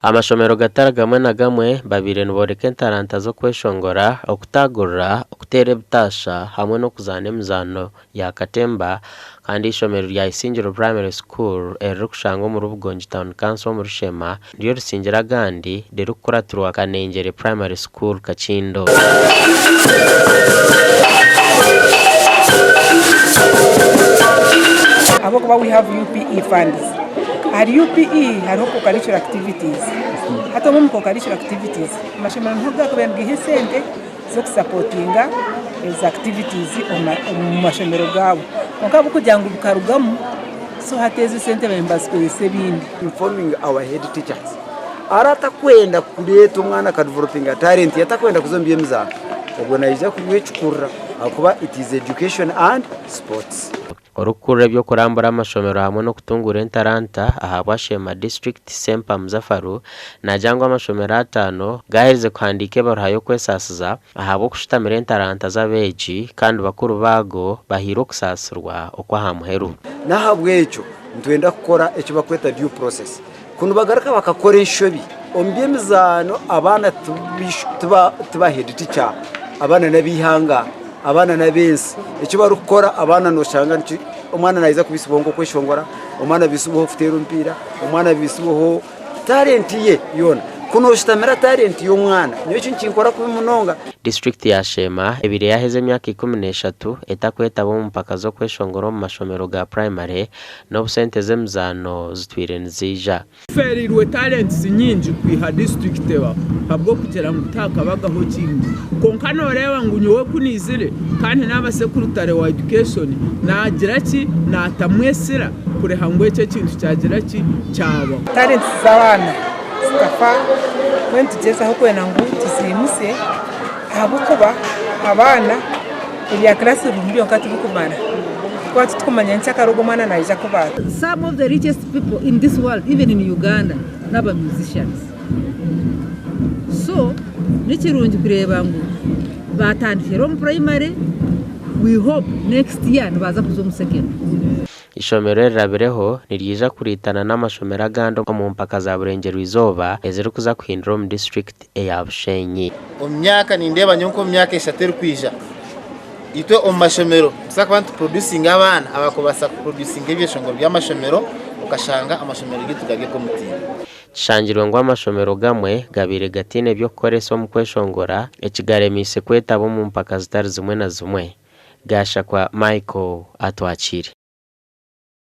Amashomero gatari gamwe na gamwe babaire niboreka entaranta z'okweshongora, okutaagurira, okuteera ebitaasha hamwe n'okuzaana emizaano ya katemba kandi eishomero rya Isingiro Primary School eririkushangwa omuri Bugongi Town Council omuri Sheema niryo risingire agandi ririkukuratirwa Kanengyere Primary School Kakindo. Ahabw'okuba we have UPE funds. Ahari UPE hariho co-curricular activities. Hati omwo omu co-curricular activities, amashomero niho garikuba nigaiha esente z'okusapotinga ezo activities omu mashomero gaabo. Kwonka ahabw'okugira ngu bikarugamu, so hati ezo esente bariyo nibazikozesa ebindi. Informing our head teachers aratakwenda kureeta omwana akadevelopinga talent ye atakwenda kuza omu by'emizaano obwo naija kurwecukurira ahakuba it is education and sports. Orikukurira eby'okurambura amashomero hamwe n'okutunguura entaranta ahabwa Sheema District, Sempa Muzafaru, naagira ngu amashomero ataano gaaherize kuhandiika ebaruha y'okwesaasiza ahabw'okushutamira entaranta z'abeegi kandi bakuru baago bahairwe okusaasirwa okw'aha muheru. N'ahabw'ekyo nitwenda kukora eki barikweta due process. Ku nibagaruka bakakora enshobi omu by'emizaano abaana ti ba head teacher, abaana n'ab'eihanga, abaana n'ab'ensi. Eki barikukora abaana noshanga omwana naija kubisibwaho nk'okweshongora, omwana abisibweho kuteera omupiira, omwana abisibweho talent ye yoona. Ku noshutamira talent y'omwana, nyowe ekyo nikinkora kubi munonga. Disiturikiti ya Sheema ebaire yaheza emyaka 13 etakwetaba omu mpaka z'okweshongora omu mashomero ga purayimare n'obu sente z'emizaano zitwire niziija. Tufeereirwe talents nyingi kwiha disiturikiti ebaho ahabw'okugira ngu tihakabagaho kingi. Kwonka nooreeba ngu nyowe ku naizire kandi naaba sekurutare wa education naagira ki, naatamu esira kureeba ngu eki ekintu kyagira ki, kyabaho. Talents z'abaana zikafa mbwenu nitugyezaho kwenda ngu tuziimutsye ahabw'okuba abaana ebya classroom byonka tibikumara. Twaba titurikumanya nyenkyakare ogu omwana naija kuba ata. Some of the richest people in this world even in Uganda naba musicians so nikirungi kureeba ngu batandikira omu primary we hope next year nibaza kuza omu secondary. Eishomero erirabireho niryija kuriitana n'amashomero agandi omu mpaka za Burengyerwa-izooba ezirikuza kuhindura omu disiturikiti eya Bushenyi. Omu myaka nindeeba nyowe nk'omu myaka eshatu erikwija, itwe omu mashomero nitubaasa kuba nitupurodusinga abaana abarikubaasa kupurodusinga ebyeshongoro by'amashomero okashanga amashomero gaitu gari ag'omutindo. Kishangirwe ngu amashomero gamwe gabaire gataine by'okukoresa omu kweshongora ekigaremeise kwetaba omu mpaka zitari zimwe na zimwe. Gashakwa Michael Atwakire.